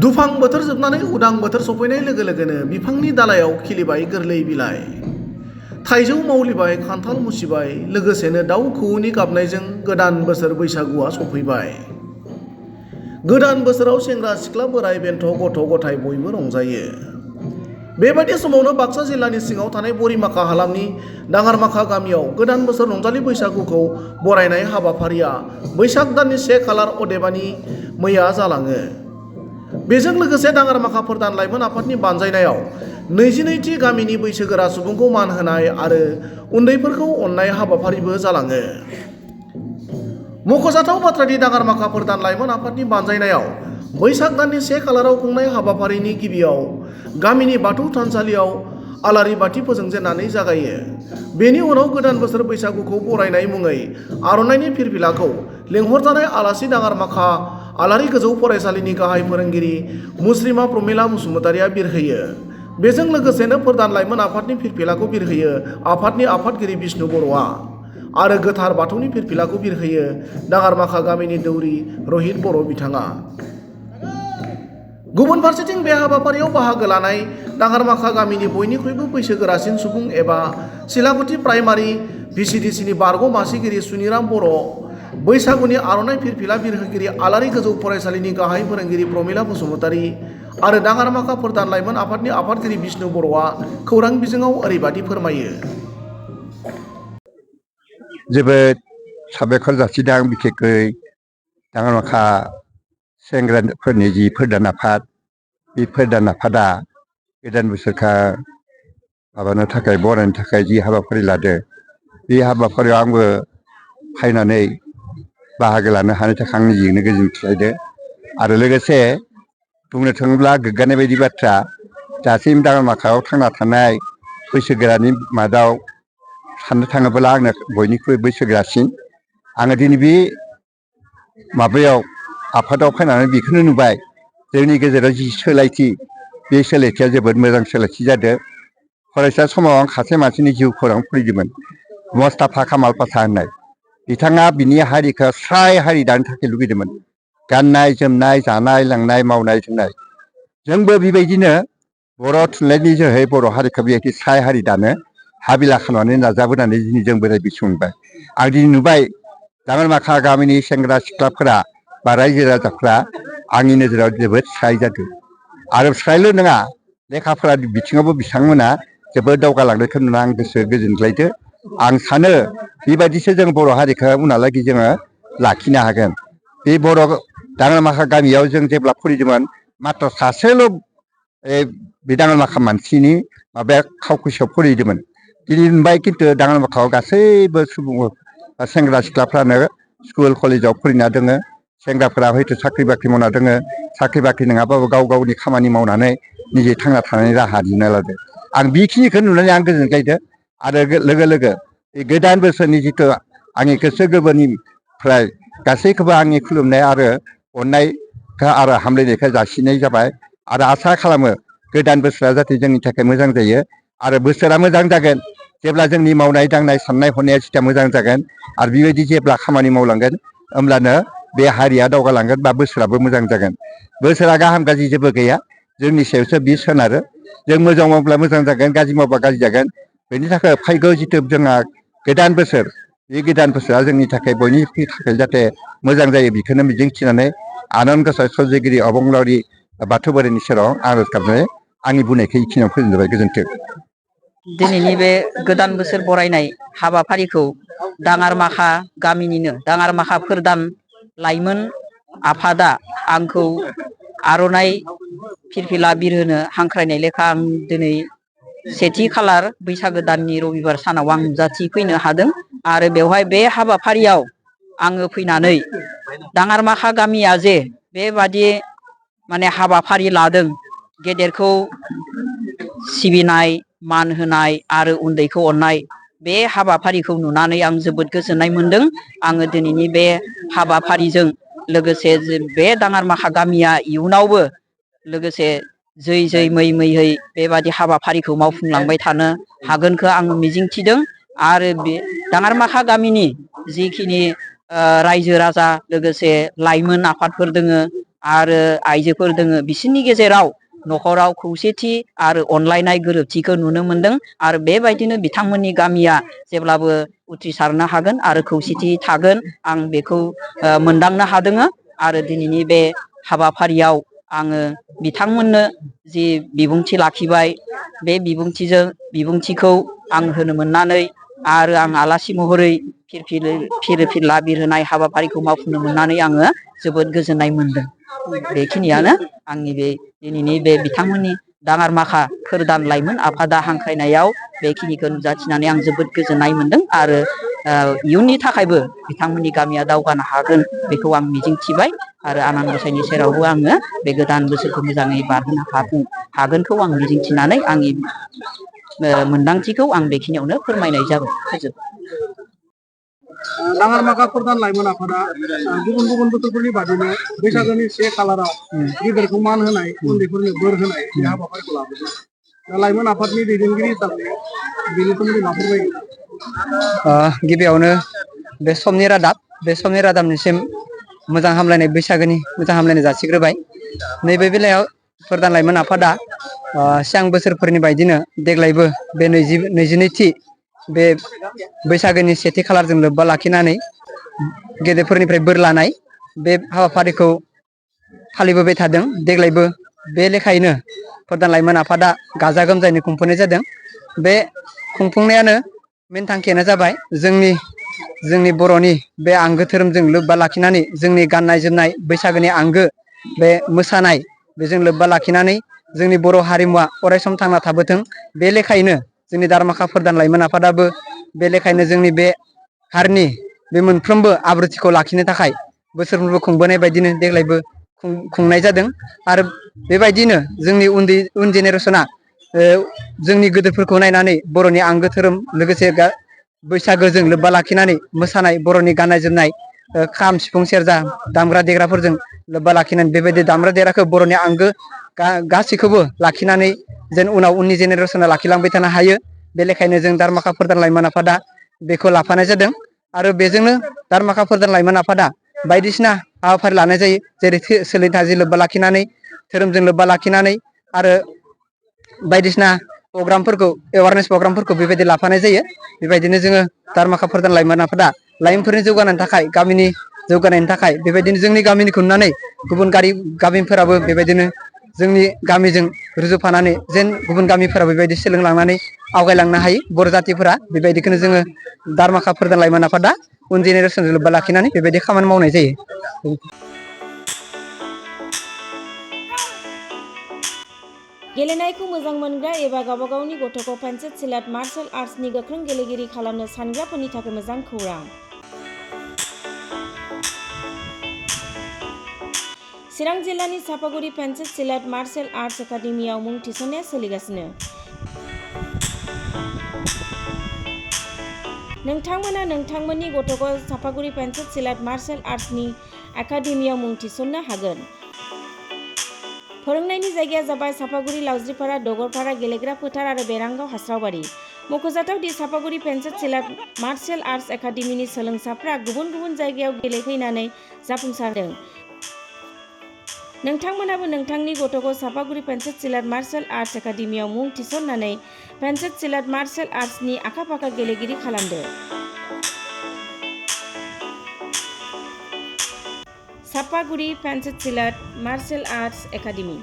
दुफां बोथोर जोबनानै उदां बोथोर सफैनाय लोगो लोगोनो बिफांनि दालायाव खिलिबाय गोरलै बिलाइ। थाइजौ मावलिबाय, खान्थाल मुसिबाय, लोगोसेनो दाउ खौवौनि गाबनायजों गोदान बोसोर बैसागुआ सफैबाय। गोदान बोसोराव सेंग्रा सिख्ला बोराय बेन्थ गथ' गथाय बयबो रंजायो। बेबायदि समावनो बाक्सा जिल्लानि सिङाव थानाय बरिमाखा हालामनि दाङारमाखा गामियाव गोदान बोसोर रंजालि बैसागुखौ बरायनाय हाबाफारिया बैसाग दाननि 1 खालार अदेबानि मैया जालाङो। बेजों लोगोसे दाङारमाखा फोरदान लाइमोन आफादनि बानजायनायाव 22थि गामिनि बैसोगोरा सुबुंखौ मान होनाय आरो उन्दैफोरखौ अननाय हाबाफारिबो जालाङो। मख'जाथाव बाथ्रादि दाङारमाखा फोरदान लाइमोन आफादनि बानजायनायाव बैसाग दाननि 1 खालाराव खुंनाय हाबाफारिनि गिबियाव गामिनि बाथौ थानसालियाव आलारि बाथि फोजोंजेननानै जागायो। बेनि उनाव गोदान बोसोर बैसागुखौ बरायनाय मुङै आर'नाइनि फिरफिलाखौ लेंहरजानाय आलासि दाङारमाखा आलारि गोजौ फरायसालिनि गाहाय फोरोंगिरि मुस्रिमा प्रमिला बसुमतारिया बिरहोयो। बेजों लोगोसेनो फोरदान लाइमोन आफादनि फिरफिलाखौ बिरहोयो आफादनि आफादगिरि बिष्णु बर'आ आरो गोथार बाथौनि फिरफिलाखौ बिरहोयो दाङारमाखा गामिनि दौरि रहित बर' बिथाङा। गुबुन फारसेथिं बे हाबाफारियाव बाहागो लानाय दाङारमाखा गामिनि बयनिख्रुइबो बैसोगोरासिन सुबुं एबा सिलागुथि प्राइमारि भिसिडिसिनि बारग' मासिगिरि सुनिराम बर', बैसागुनि आर'नाइ फिरफिला बिरहोगिरि आलारि गोजौ फरायसालिनि गाहाय फोरोंगिरि प्रमिला बसुमतारि आरो दाङारमाखा फोरदान लाइमोन आफादनि आफादगिरि बिष्णु बर'आ खौरां बिजोङाव ओरैबादि फोरमायो। जोबोद साबायखर जासिदों आं बिखेखै दाङारमाखा सेंग्राफोरनि जि फोरदान आफाद, बे फोरदान आफादा गोदान बोसोरखौ माबानो थाखाय बरायनो थाखाय जि हाबाफारि लादों, बे हाबाफारियाव आंबो फैनानै बाहागो लानो हानायनि थाखाय आं निजेनो गोजोनलायदों। आरो लोगोसे बुंनो थाङोब्ला गोग्गानाय बायदि बाथ्रा, दासिम दाङारमाखायाव थांना थानाय बैसोगोरानि मादाव साननो थाङोब्ला आंनो बयनिख्रुइ बैसोगोरासिन। आङो दिनै बे माबायाव आफादाव फैनानै बेखौनो नुबाय, जोंनि गेजेराव जि सोलायथि, बे सोलायथिया जोबोद मोजां सोलायथि जादों। फरायसा समाव आं सासे मानसिनि जिउ खौरां फरायदोंमोन, मुस्ताफा कामाल पासा होननाय। बिथाङा बिनि हारिखौ स्राय हारि दानो थाखाय लुगैदोंमोन, गाननाय जोमनाय, जानाय लोंनाय, मावनाय दांनाय। जोंबो बेबायदिनो बर' थुनलाइनि जोहै बर' हारिखौ बेबायदि स्राय हारि दानो हाबिला खालामनानै नाजाबोनानै दिनै जोंबो रायजो मोनबाय। आं दिनै नुबाय दाङारमाखा गामिनि सेंग्रा सिख्लाफोरा बा रायजो राजाफ्रा आंनि नोजोराव जोबोद स्राय जादों। आरो स्रायल' नङा, लेखाफोरा बिथिङावबो बिथांमोना जोबोद दावगालांनायखौ नुना आं गोसो गोजोनग्लायदों। आं सानो बेबायदिसो जों बर' हारिखौ उनहालागै जोङो लाखिनो हागोन। बे बर' दाङारमाखा गामियाव जों जेब्ला फरायदोंमोन, माथ्र सासेल' बे दाङारमाखा मानसिनि माबाया खावखुसियाव फरायदोंमोन। दिनै नुबाय खिन्थु दाङारमाखायाव गासैबो सुबुं सेंग्रा सिख्लाफ्रानो स्कुल कलेजाव फरायना दोङो। सेंग्राफोरा हयथ' साख्रि बाख्रि मावना दोङो, साख्रि बाख्रि नङाबाबो गाव गावनि खामानि मावनानै निजे थांना थानायनि राहा दिहुनना लादों। आं बेखिनिखौ नुनानै आं गोजोनग्लायदों। आरो लोगो लोगो बे गोदान बोसोरनि जिथु आंनि गोसो गोरबोनिफ्राय गासैखौबो आंनि खुलुमनाय आरो अननायखौ आरो हामलायनायखौ जासिनाय जाबाय। आरो आसा खालामो गोदान बोसोरा जाहाथे जोंनि थाखाय मोजां जायो आरो बोसोरा मोजां जागोन जेब्ला जोंनि मावनाय दांनाय साननाय हनाया जिथिया मोजां जागोन आरो बेबायदि जेब्ला खामानि मावलांगोन, होमब्लानो बे हारिया दावगालांगोन बा बोसोराबो मोजां जागोन। बोसोरा गाहाम गाज्रि जेबो गैया, जोंनि सायावसो बे सोनारो। जों मोजां मावब्ला मोजां जागोन, गाज्रि मावब्ला गाज्रि जागोन। बेनि थाखाय फैगौ जिथु जोंहा गोदान बोसोर, बे गोदान बोसोरा जोंनि थाखाय बयनिबो थाखाय जाहाथे मोजां जायो, बेखौनो मिजिंथिनानै आनान गसाइ सोरजिगिरि अबंलावरि बाथौ बोराइनि सेराव आर'ज गाबनानै आंनि बुंनायखौ बेखिनियाव फोजोबबाय। गोजोन्थों। दिनैनि बे गोदान बोसोर बरायनाय हाबाफारिखौ दाङारमाखा गामिनिनो दाङारमाखा फोरदान लाइमोन आफादा आंखौ आर'नाइ फिरफिला बिरहोनो हांख्रायनाय लेखा आं दिनै 1 खालार बैसागो दाननि रबिबार सानाव आं नुजाथिफैनो हादों। आरो बेवहाय बे हाबाफारियाव आङो फैनानै दाङारमाखा गामिया जे बेबादि माने हाबाफारि लादों, गेदेरखौ सिबिनाय, मान होनाय आरो उन्दैखौ अननाय, बे हाबाफारिखौ नुनानै आं जोबोद गोजोननाय मोनदों। आङो दिनैनि बे हाबाफारिजों लोगोसे बे दाङारमाखा गामिया इयुनावबो लोगोसे जै जै मै मैहै बेबादि हाबाफारिखौ मावफुंलांबाय थानो हागोनखौ आङो मिजिंथिदों। आरो बे दाङारमाखा गामिनि जिखिनि रायजो राजा लोगोसे लाइमोन आफादफोर दोङो, आरो आइजोफोर दोङो बिसोरनि गेजेराव न'खराव खौसेथि आरो अनलायनाय गोरोबथिखौ नुनो मोनदों आरो बेबायदिनो बिथांमोननि गामिया जेब्लाबो उथ्रिसारनो हागोन आरो खौसेथि थागोन आं बेखौ मोनदांनो हादों आरो दिनैनि बे हाबाफारियाव आङो बिथांमोननो जि बिबुंथि लाखिबाय बे बिबुंथिखौ आं होनो मोननानै आरो आं आलासि महरै फिरफिला बिरहोनाय हाबाफारिखौ मावफुंनो मोननानै आङो जोबोद गोजोननाय मोनदों। बेखिनियानो आंनि बे दिनैनि बे बिथांमोननि दाङारमाखा फोरदान लाइमोन आफादा हांख्रायनायाव बेखिनिखौ नुजाथिनानै आं जोबोद गोजोननाय मोनदों आरो इयुननि थाखायबो बिथांमोननि गामिया दावगानो हागोन बेखौ आं मिजिंथिबाय आरो आनान गसाइनि सेरावबो आङो बे गोदान बोसोरखौ मोजाङै बारहोनो हागोनखौ आं मिजिंथिनानै आंनि मोनदांथिखौ आं बेखिनियावनो फोरमायनाय जाबाय। दाङारमाखा फोरदान लाइमोन आफादा गुबुन गुबुन बोसोरफोरनि बादिनो बैसागोनि 1 खालाराव गिदिरखौ मान होनाय उन्दैफोरनो बोर होनाय बे हाबाफारिखौ लाबोदों। दा लाइमोन आफादनि दैदेनगिरि हिसाबै बेनि सोमोन्दै मा फोरमायगोन? गिबियावनो बे समनि रादाबनिसिम मोजां हामलायनाय बैसागोनि मोजां हामलायनाय जासिग्रोबाय। नैबे बेलायाव फोरदान लाइमोन आफादा सिगां बोसोरफोरनि बायदिनो देग्लायबो बे 22थि बे बैसागोनि 1 खालारजों लोब्बा लाखिनानै गेदेरफोरनिफ्राय बोर लानाय बे हाबाफारिखौ फालिबोबाय थादों। देग्लायबो बे लेखायैनो फोरदान लाइमोन आफादा गाजा गोमजायै खुंफुंनाय जादों। बे खुंफुंनायानो मेन थांखियानो जाबाय जोंनि बर'नि बे आंगो धोरोमजों लोब्बा लाखिनानै जोंनि गाननाय जोमनाय बैसागोनि आंगो बे मोसानाय बेजों लोब्बा लाखिनानै जोंनि बर' हारिमुवा अरायसम थांना थाबोथों। बे लेखायैनो जोंनि दाङारमाखा फोरदान लाइमोन आफादाबो बे लेखायैनो जोंनि बे हारिनि बे मोनफ्रोमबो आब्रुथिखौ लाखिनो थाखाय बोसोरफ्रोमबो खुंबोनाय बायदिनो देग्लायबो खुंनाय जादों आरो बेबायदिनो जोंनि उन जेनेरेसना जोंनि गोदोरफोरखौ नायनानै बर'नि आंगो धोरोम लोगोसे बैसागोजों लोब्बा लाखिनानै मोसानाय बर'नि गाननाय जोमनाय खाम सिफुं सेरजा दामग्रा देग्राफोरजों लोब्बा लाखिनानै बेबायदि दामग्रा देग्राखौ बर'नि आंगो गासैखौबो लाखिनानै जेन उननि जेनेरेसना लाखिलांबाय थानो हायो। बे लेखायनो जों दाङारमाखा फोरदान लाइमोन आफादा बेखौ लाफानाय जादों आरो बेजोंनो दाङारमाखा फोरदान लाइमोन आफादा बायदिसिना हाबाफारि लानाय जायो जेरै सोलोंथाइजों लोब्बा लाखिनानै धोरोमजों लोब्बा लाखिनानै आरो बायदिसिना प्रग्रामफोरखौ एवारनेस प्रग्रामफोरखौ बेबायदि लाफानाय जायो। बेबायदिनो जोङो दाङारमाखा फोरदान लाइमोन आफादा लाइमोनफोरनि जौगानायनि थाखाय गामिनि जौगानायनि थाखाय बेबायदिनो जोंनि गामिनिखौ नुनानै गुबुन गामिफोराबो बेबायदिनो जोंनि गामिजों रुजुफानानै जेन गुबुन गामिफोरा बेबायदि सोलोंलांनानै आवगायलांनो हायो बर' जातिफोरा बेबायदिखौनो जोङो दाङारमाखा फोरदान लाइमोन आफादा उन जेनेरेसनजों लोब्बा लाखिनानै बेबायदि खामानि मावनाय जायो। गेलेनायखौ मोजां मोनग्रा एबा गावबा गावनि गथ'खौ पेन्सिल सिलेट मार्शेल आर्ट्सनि गोख्रों गेलेगिरि खालामनो सानग्राफोरनि थाखाय मोजां खौरां। चिरां जिल्लानि चापागुरि पेन्सिल सिलेट मार्शेल आर्ट्स एकाडेमियाव मुं थिसननाया सोलिगासिनो। नोंथांमोना नोंथांमोननि गथ'खौ चापागुरि पेन्सिल सिलेट मार्शेल आर्ट्सनि एकाडेमियाव मुं थिसननो हागोन। फोरोंनायनि जायगाया जाबाय चापागुरि लावज्रिपारा दगरपारा गेलेग्रा फोथार आरो बेरांगाव हास्रावबारि। मख'जाथाव the Chapaguri pencil slate martial arts academy सोलोंसाफ्रा गुबुन गुबुन जायगायाव गेलेहैनानै जाफुंसारदों। नोंथांमोनाबो नोंथांनि गथ'खौ Chapaguri pencil slate martial arts एकाडेमियाव मुं थिसननानै पेन्सिल सिलेट मार्शेल आर्ट्सनि आखा-फाखा गेलेगिरि खालामदो। Chapaguri pencil slate martial arts academy.